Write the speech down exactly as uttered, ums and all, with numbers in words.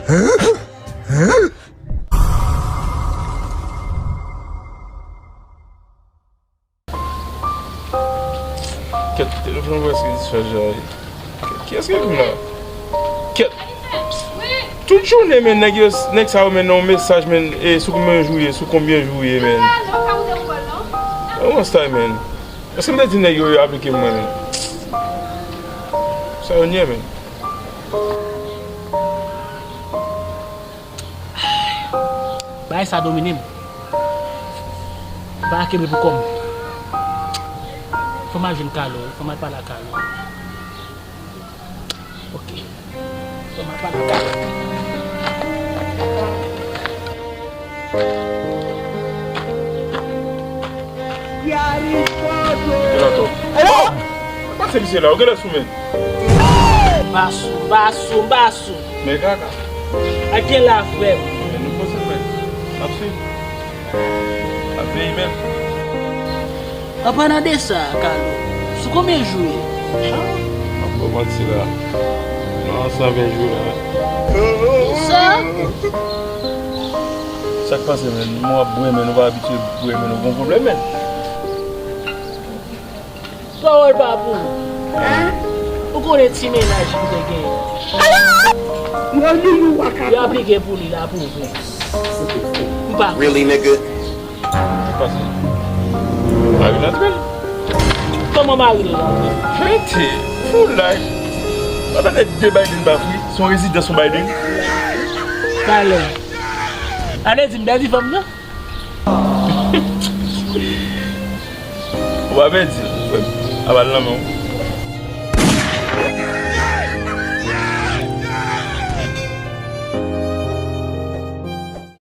Kèt, telefòn mwen prèske discharge la. Kèt, kiyès ki rele m la? Kèt. Tout jounen, men, nèg yo, nèg sa yo, men, nan yon mesaj, men, e, sou konbyen jou ye, sou konbyen jou ye, men. Yon style, men. Èske m te di nèg yo, yo aplike mwen, men? Sa yo nye, men. Bagay sa domine m. M pa ka kenbe pou kò m. Fò m al jwenn Kalo wi, fò m al pale ak Kalo. Ok. Fò m al pale ak Kalo. Gelato. Pase misye la, ou genlè sou men. M pa sou, m pa sou, m pa sou. Men kaka. Ak gen la, frè m. Men nou poze, frè. N ap swiv. N ap veye menm. An palan de sa, Kalo, sou konbyen jou ye? Ah, m ap ba w manti la. Nou an san ven jou la. Sa? Sa k pase, men? M wè w ap bwè, men nou pa abitye bwè, men nou gon pwoblèm, men. Pawòl pa pou ou. Ou konnen ti mennaj m te genyen. Yo aplike pou li la pou vre. M pa. Really, nigga? Sa k pase? Mari l antre? Kòman mari l antre? Mete, fout lay. Pandan de Biden pa fri, se yon rezidans yon Biden. Talè. Ale di m pèdi fanm nan? Ou pa pèdi l, frè m. Ap al nan men w.